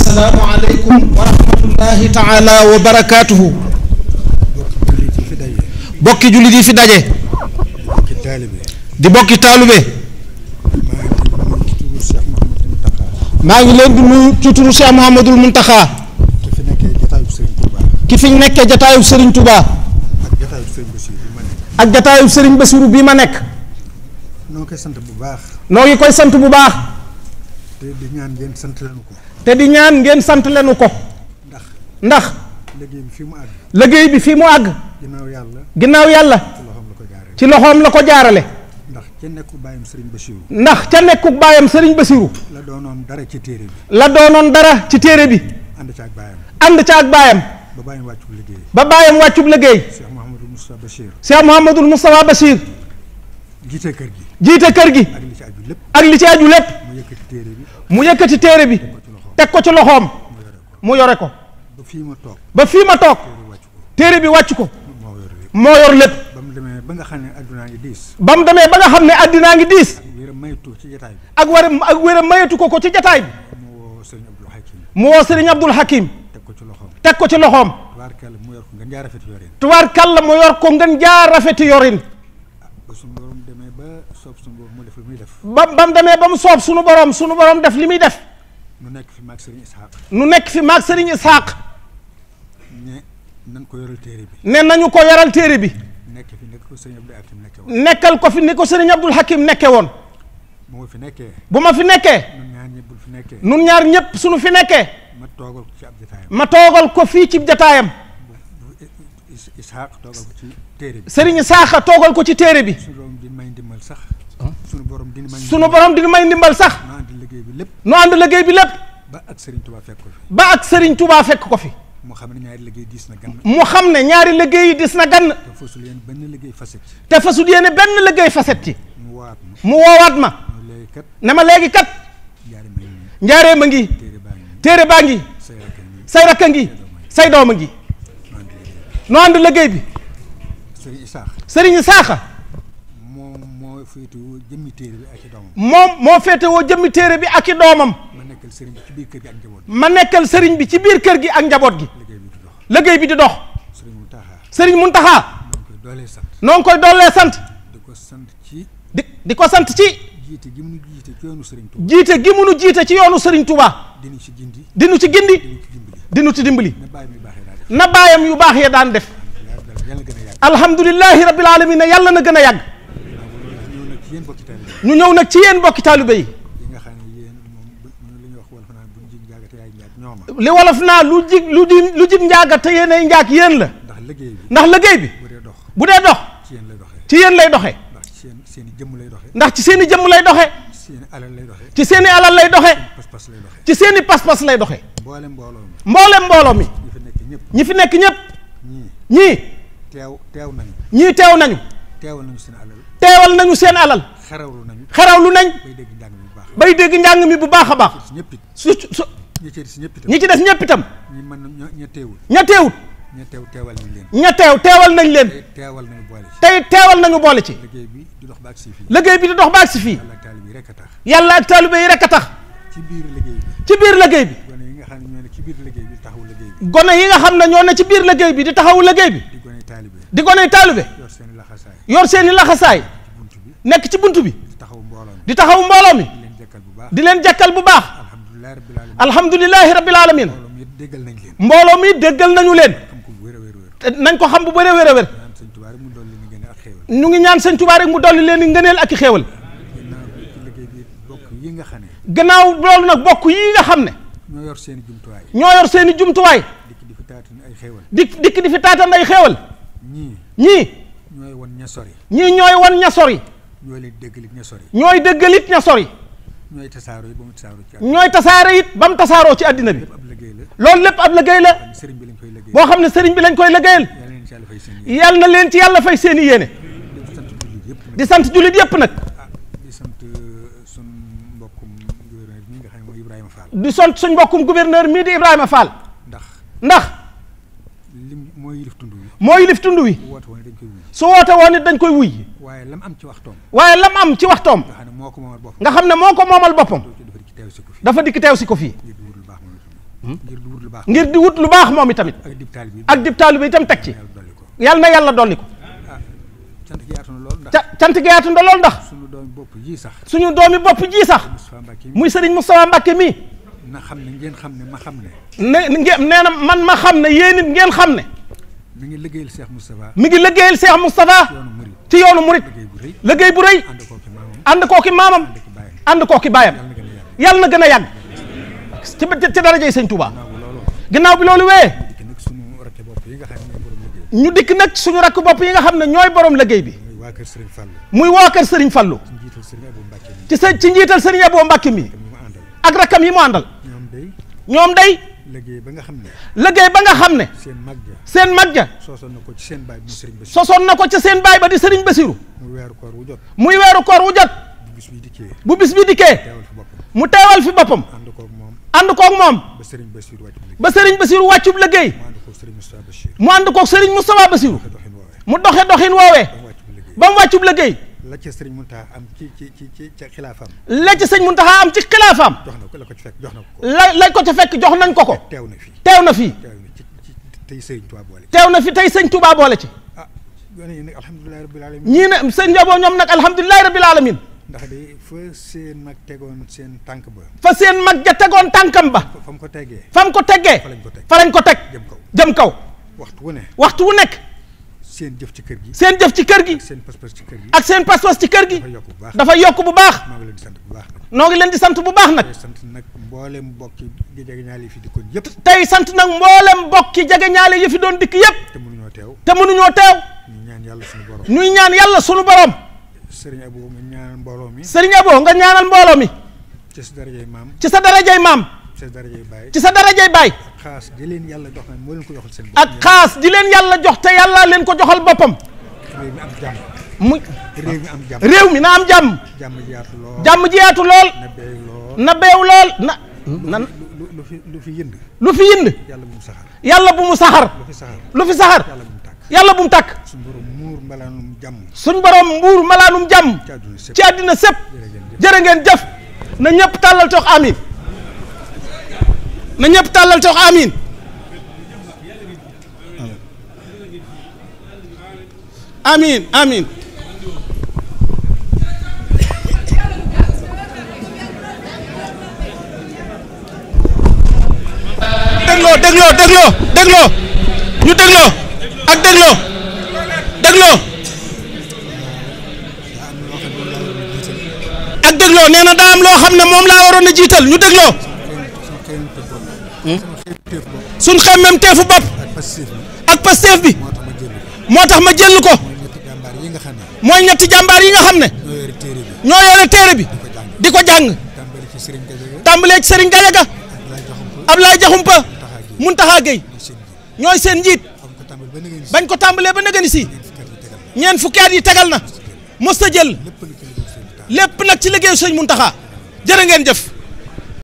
assalaamu aleykum wa rahmatullahi taala wa barakaatuhu. bokki jullit yi fi daje. di bokki taalibe. maa ngi leen di nuyu ci turu Cheikh Mouhamadul Mountakha. ki fi nekkee jataayub Serigne Touba. ak jataayub Serigne Bassirou bii ma nekk. noo koy sant bu baax. noo ngi koy sant bu baax. te di ñaan ngeen sant leenu ko. te di ñaan ngeen sant leenu ko. ndax. liggéey bi fii mu àgg. liggéey bi fii mu àgg. ginnaaw yàlla. ci loxoom la ko jaarale. ndax ca nekku baayam Serigne Bassirou. ndax ca nekku baayam Serigne Bassirou. la doonoon dara ci téere bi. la doonoon dara ci téere bi. ànd ca ak baayam. ànd ca ak baayam. ba baayam wàccub liggéey. ba baayam wàccub liggéey. Cheikh Mouhamadul Moustapha Bachir. Cheikh Mouhamadul Moustapha Bachir. jiite kër gi. jiite kër gi. ak li ci aju lépp. ak li ci aju lépp. mu yëkkati téere bi. mu yëkkati téere bi. teg ko ci loxoom. mu yore ko. ba fii ma toog. ba fii ma toog. téere bi wàcc ko. moo yor lépp. ba mu demee ba nga xam ne addunaa ngi diis. ba mu demee ba nga xam ne addinaa ngi diis. ak wéram mayatu ci jataay bi. ak wéram mayatu ko ci jataay bi. mu woo Serigne Abdoul Hakim. teg ko ci loxoom. teg ko ci loxoom. tubaarkàlla mu yor ko ngeen jaa rafeti yorin. tubaarkàlla mu yor ko ngeen jaa rafeti yorin. ba suñu borom demee ba soob suñu borom mu def li muy def. ba mu demee ba mu soob suñu borom def li muy def. nu nekk fi maag Serigne Ishaq. nu nekk fi maag Serigne Ishaq. ne nañ ko yoral téere bi. ne nañu ko yoral téere bi. nekk fi nekk ko Serigne Abdoul Hakim nekke woon. nekkal ko fi ni ko Serigne Abdoul Hakim nekke woon. bu ma fi nekkee. bu ma fi nekkee. nun ñaar ñëpp bu fi nekkee. nun ñaar ñëpp suñu fi nekkee. ma toogal ko ci ab jataayam. ma toogal ko fii ci jataayam. Ishaq toogal ko ci téere bi. Serigne Ishaq toogal ko ci téere bi. suñu borom di may ndimbal sax. suñu borom di may ndimbal sax. nu ànd liggéey bi lépp. nu ànd liggéey bi lépp. ba ak Serigne Touba fekk ko fi. ba ak Serigne Touba fekk ko fi. mu xam ne ñaari liggéey diis na gan. mu xam ne ñaari liggéey yi diis na gan. te fasul yéen benn liggéey faset ci. te fasul yéene benn liggéey faset ci. mu woowaat ma. kat. ne ma léegi kat. njaaree ma ngi. téere baa ngi. say rakka ngi. say dooma ngi. noo ànd liggéey bi. Serigne Ishaq. moom moo féetewoo jëmmi téere bi ak i doomam. moom moo féetewoo jëmmi téere bi ak i doomam. ma nekkal Serigne bi ci biir kër gi ak njaboot gi. ma nekkal Serigne bi ci biir kër gi ak njaboot gi. liggéey bi di dox. Serigne Mountakha. noo ngi koy doolee sant. di ko sant ci. di ko sant ci. jiite gi mu jiite ci yoonu Serigne Touba. jiite gi mu jiite ci yoonu Serigne Touba. dinu ci gindi. dinu ci dimbali. na baayam yu baax ya daan def. alhamdulillahi rabbil alamin yàlla na gën a yàgg. ñu ñëw nag ci yéen bokki taalibe yi. li wolof naa lu jig njaaga te yéenay njaag yéen la. ndax liggéey bi bu dee dox ci yéen lay doxee. ndax ci seen i jëmm lay doxee. ci seen i alal lay doxee. ci seen i pas-pas lay doxee. mboolem mbooloo mi ñi fi nekk ñëpp ñii teew nañu teewal nañu seen alal xerawlu nañ bay dégg njàng mi bu baax a baax ñi ci des ñëpp itam ña teewut ña teewal nañ leen tey teewal nañu boole ci liggéey bi di dox ba agsi fii yàlla ak taalibe yi rek a tax ci biir liggéey bi gone yi nga xam ne ñoo ne ci biir liggéey bi di taxawu liggéey bi di gone taalibe yor seeni laxasaay nekk ci buntu bi di taxawu mbooloo mi di leen jàkkal bu baax alhamdulillahi rabbil alamin mbooloo mi déggal nañu leen te nañ ko xam bu bëree wér a wér ñu ngi ñaan sëñ Tuubaa rek mu dolli leen i ngëneel ak i xéewal gannaaw loolu nag bokk yi nga xam ne ñoo yor seeni jumtuwaay dikk di fi taatan ay xéewal ñii ñooy wan ña sori ñooy déggalit ña sori ñooy tasaare it ba mu tasaaroo ci àddina bi loolu lépp ab liggéey la boo xam ne sëriñ bi lañ koy liggéeyal yal na leen ci yàlla fay seeni yéene di sant jullit yépp nag di sant suñ mbokkum gouverneur mii di Ibrahima Fall ndax moo yilif tund wi su woote woon it dañ koy wuy waaye lam am ci waxtoom nga xam ne moo ko moomal boppam dafa dikk teew si ko fii ngir di wut lu baax moom itamit ak dib taalibe itam teg ci yàlla na yàlla dolli ko cant gi yaatu na lool ndax suñu doomi bopp ji sax muy Serigne Moustapha Mbacké mii na xam ne ngeen xam ne ma xam ne nee na man ma xam ne yéen it ngeen xam ne mi ngi liggéeyal Cheikh Moustapha mi ngi liggéeyal Cheikh Moustapha ci yoonu murit liggéey bu rëy ànd kooki maamam ànd kooki baayam yàlla na gën a yàgg ci darajey Sëñ Touba ginnaaw bi loolu wee ñu dikk nag suñu rakk bopp yi nga xam ne ñooy borom liggéey bi muy waa kër Serigne Fallou ci njiital Serigne Abo Mbacké mi ak rakkam yi mu àndal ñoom day liggéey ba nga xam ne seen mag ja sosoon na ko ci seen baay ba di Serigne Bassirou muy weeru koor wu jot bu bis bi dikkee mu teewal fi boppam ànd koog moom ba Serigne Bassirou wàccub liggéey mu ànd koog Serigne Moustapha Bassirou mu doxe doxin woowee ba mu wàccub liggéey la ca Serigne Mountakha am ci xilaafaam la ca Serigne Mountakha am ci xilaafaam lañ ko ca fekk jox nañ ko teew na fii tey Serigne Touba boole teew na fi tey Serigne Touba boole ci alhamdulillahi rabbil alamin ñii ne sëñ Abo ñoom nag alhamdulillahi rabbil alamin ndax de fa seen mag tegoon seen tànk ba fa seen mag ja tegoon tànkam ba fa mu ko teggee fa lañ ko teg jëm kaw waxtu wu nekk seen jëf ci kër gi ak seen pas-pas ci kër gi dafa yokk bu baax noo ngi leen di sant bu baax nag sant nag mboolem mbokki jegeñaale yi fi dikkoon yëpp tey sant nag mboolem mbokki jegeñaale yi fi doon dikk yëpp te mënuñoo teew ñuy ñaan yàlla sunu borom Serigne Abo nga ñaanal mbooloo mi Serigne Abo nga ñaanal mbooloo mi ci sa darajay maam ci sa darajay maam ci sa darajay baay ak xaas di leen yàlla jox moo leen ko joxal seen ak xaas di leen yàlla jox te yàlla leen ko joxal boppam réew mi am jàmm muy réew mi am jàmm réew mi na am jàmm jàmm ji yaatu lool na beew lool na lu fi yënd yàlla bu mu saxar lu fi saxar yàlla bu mu tàkk suñ borom mbuur malaanum jàmm ci àddina sépp jërë ngeen jëf na ñëpp tàllal tox amin na ñëpp tàllal tox amin amin amin dégloo ñu dégloo ak dégloo nee na daa am loo xam ne moom laa waroon a jiital ñu dégloo suñ xemmem teefu bopp ak Pastef bi moo tax ma jël ko mooy ñetti jàmbaar yi nga xam ne ñoo yore téere bi di ko jàng tàmbalee ci Serigne Gadiaga Ablaye Diakhoumpa Mountakha Gueye ñooy seen njiit bañ ko tàmbalee ba nëgëni si ñeent fukki at yi tegal na mos a jël lépp nag ci liggéeyu Sëñ Mountakha jërë ngeen jëf